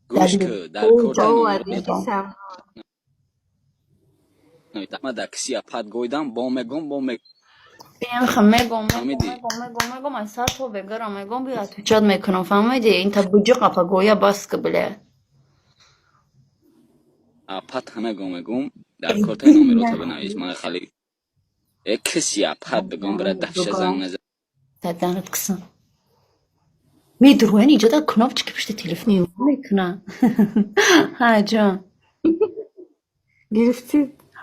Гӯш Дар ку, дар корта ҷо номеро мегом. ма дар киси апат гойдам, бо мегом, бо Мехам мегом, мегом, фаҳмидӣ? Мегом, мегом, мегом, аз сар то бегарам мегом, бия отвечать мекунам, фаҳмидӣ? Ин та буҷиқ апа гоя бас ки, бля. Апат мегом, мегом, дар кортаи номерота бинавис. Ман хали э киси апат бигом, бира дафша занг назан. Даданат кисан. Медуроян иҷода кнопочки пушти телефон мекунан. Ҳа, ҷон. Гирифтӣ?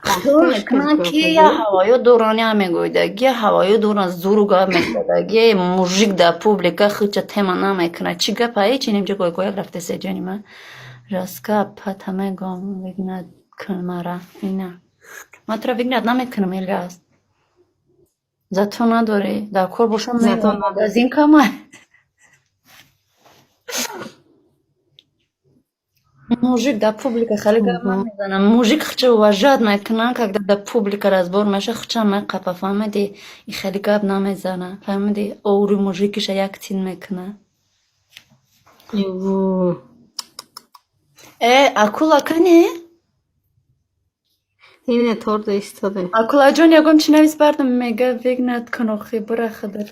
Хиёл мекунанд, ки я ҳавоё доран, я мегӯйдаги, я ҳавоё доран, зуру гап мезадаги, мужик дар публика хича тема намекунад. Чӣ гапа? Ҳеҷ инҷо гойгояк рафтасе, ҷони ман. Раска апата мегом, выгнать кун мара. Ина. Ман туро выгнать намекунам, Ильяс. Зато надорӣ. Дар кор бошам Зато мегӯям, надорӣ. Магазин камай. Мужик дар публика хеле гап намезанад. Мужик хича уважать мекунад, когда дар публика разбор меша, хича меқапа, фаҳмидӣ? И хеле гап намезанад, фаҳмидӣ? Оври мужикиша як тин мекунад. Иву. Э, акула кане? Ине торда истода. Акулаҷон, ягон чӣ навис бардам, мега выгнать кун, охи бура худат.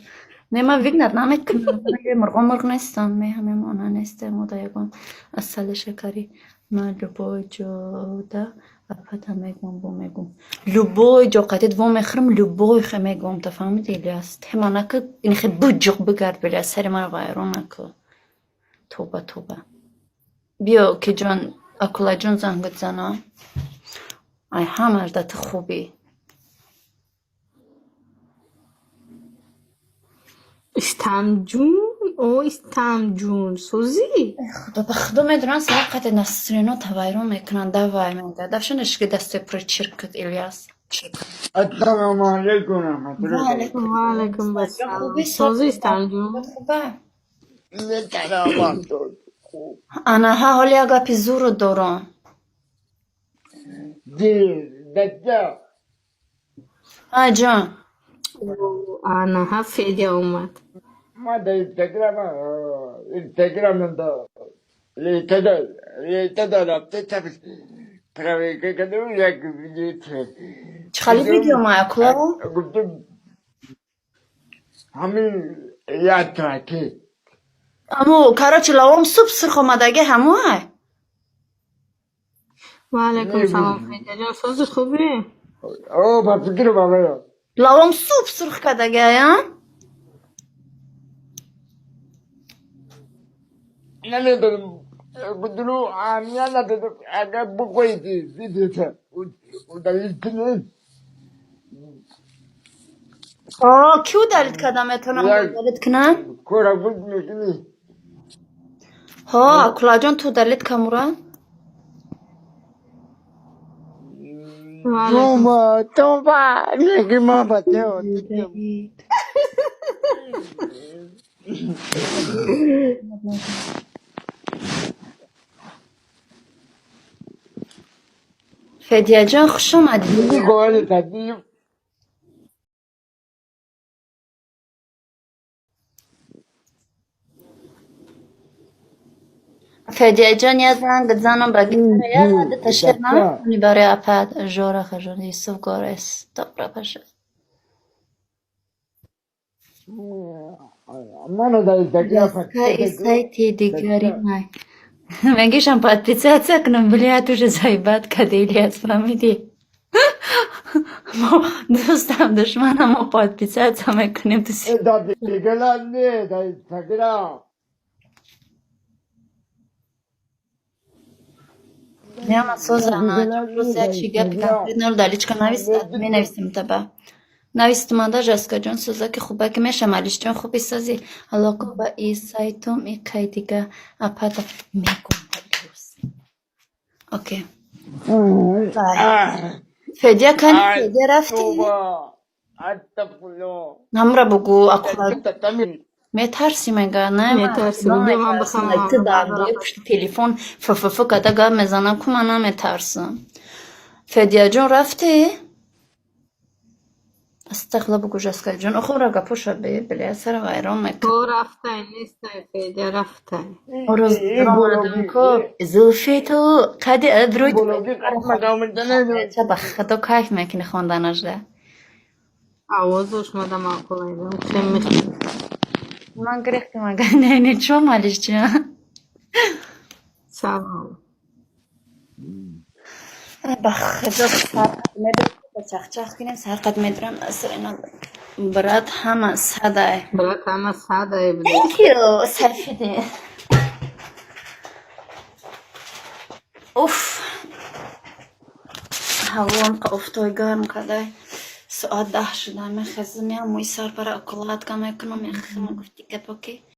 Не, ман выгнать намекунам. Мурғо мурғ нестам, меҳамемона нестем, мода ягон асали шакарӣ. Ман любой ҷода апата мегӯм, бо мегӯм. Любой ҷо қатид во мехӯрам, любой хе мегӯм, та фаҳмиди, Ильяс? Тема наку, ин хе буҷуқ бигард, Ильяс, сари маро вайрон наку. Тоба, тоба. Биё, ки ҷон, Акулаҷон зангат зана. Ай ҳамаш да ту хубӣ. Истамҷун, о Истамҷун, сӯзӣ? Худо ба худо медонам, сар қати насрино тавайрон мекунанд, давай мега. Дафшанаш ки дасти пури чиркат, Ильяс. Чирк. Ассалому алайкум раҳматуллоҳи. Ва алайкум Ва алайкум ассалом. ассалом. Хубӣ? Сӯзӣ, Истамҷун? Хубе. Саломат. Хуб. Ана ҳа, ҳоли як гапи зуру дорам. Дада. Ҳа, ҷон. Ана ҳа, Федя омад. Ма дар Инстаграм, Инстаграм да летада летада рафта чап проверка кардам, як видео. Чӣ хали видео ма, акула? Гуфтам ҳамин як таки. Аму, короче, лавом суп сурх омадаги ҳамуай. Ва алайкум салом, Федяҷон, сӯзи, хубӣ? О, ба фикри бабаё. Лавом суп сурх кардаги, а? Намедонам, гуфту аҳамият надодам, агар бихоҳед видеота удалить кунед. О, ки удалить карда метавонам? Як Удалить кунам? кора буд мекунӣ. Ҳо, Акулаҷон, ту удалить камура? Ва алайкум. Тоба, тоба, неки ма бачао. Удалить. Федияҷон, хуш омадӣ. Говори тадиб. Федияҷон, я занг занам ба гитара, я ҳадата шер Дада. Наметавонӣ барои апад Жора хажон Юсуф горес добра баша. Мана дар Инстаграм Ка и сайти дигари май. Мегишам подписаться кунам, блядь, уже заебать каде, Ильяс, фаҳмидӣ? Мо дӯстам, душманам, мо подписаться мекунем ту си. Дар дигара не, дар Инстаграм. Няма созана, просто як чи гапи конкретно дар личка навис, менависем таба. Навистумада Жаскаҷон, соза ки хубаки мешам, Алишҷон, хуби сази. Алоко ба и сайтум и кай дига апата мегум ба Илюс. Окей. Бай. Федя кани, Федя рафти? Тоба, астағфируллоҳ. Ҳамра бугу, акула метарсӣ мега, не? Метарсӣ, биё ман бихам. Ту дар пушти телефон ффф када гап мезанам ку, ман наметарсам. Федияҷон, рафтӣ? Астағфируллоҳ, бугӯ, Жаскаҷон, охора гапоша бе, бля, сара вайрон мекунад. То рафтай, нестай, Федя рафтай. Ороз омадам ко зулфи ту қади абрӯй. Ба худо, кайф мекунӣ хонданашда. Овозаш мада маъқул айдам. Хем мехӯрам. Ман гирехтам, агар не, не, чо малиш ҷон? Салом. Ба худо, медурам, чахчах кунем, сарқат медурам, асрина, брат, ҳама садай. Брат, ҳама садай буде. Thank you, Сайфиддин. Уф, ҳавом офтоби гарм кадай. Соат 10 шуда, мехезам, мӯи сар бара укладка мекунам, мехезам, гуфти гапо ки.